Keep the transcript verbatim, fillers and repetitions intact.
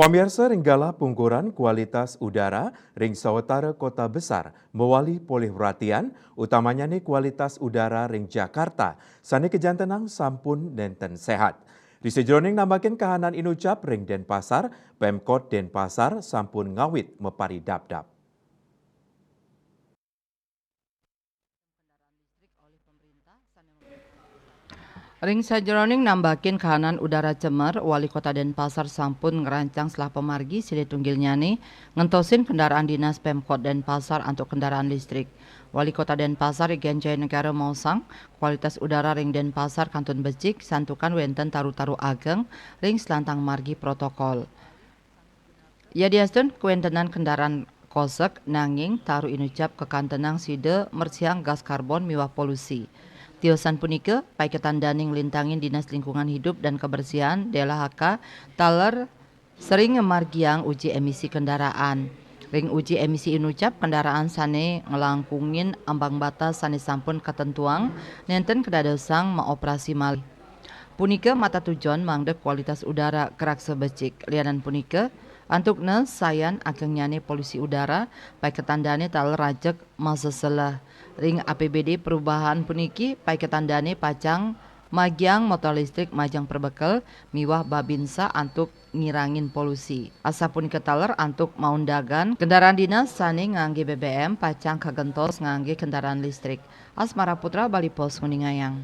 Pamirsa, ring galah pungkuran kualitas udara ring sawatara kota besar mawali polih perhatian, utamanyane kualitas udara ring Jakarta, sane kajantenang sampun nenten sehat. Ri sajeroning nambakin kahanan inucap ring Denpasar, Pemkot Denpasar sampun ngawit maparidabdab. Ring sajeroning nambakin kahanan udara cemer, Wali Kota Denpasar sampun ngrancang selah pamargi silih tunggilnyane ngentosin kendaraan dinas Pemkot Denpasar antuk kendaraan listrik. Wali Kota Denpasar I Gyan Jayanegara maosang, kualitas udara ring Denpasar kantun becik santukan wenten taru-taru ageng ring selantang margi protokol. Yadiastun kawentenan kendaraan kosek, nanging taru inucap kakantenang sida mresihang gas karbon miwah polusi. Tiosan punika paiketan dane nglintangin Dinas Lingkungan Hidup dan Kebersihan, D L H K, taler sering ngamargiang uji emisi kendaraan. Ring uji emisi inucap kendaraan sane nglangkungin ambang batas sane sampun katentuang nenten kadadosang maoperasi malih. Punika matatujon mangda kualitas udara karaksa becik. Lianan punika, antuk ne sayan agengnyane polusi udara, paiketan dane taler rajeg maseseleh. Ring A P B D perubahan puniki, paiketan dane pacang magiang motor listrik majeng perbekel miwah babinsa antuk ngirangin polusi. Asapunika taler antuk maundagan kendaraan dinas sane ngangge B B M pacang kagentos ngangge kendaraan listrik. Asmara Putra, Bali Post, nguningayang.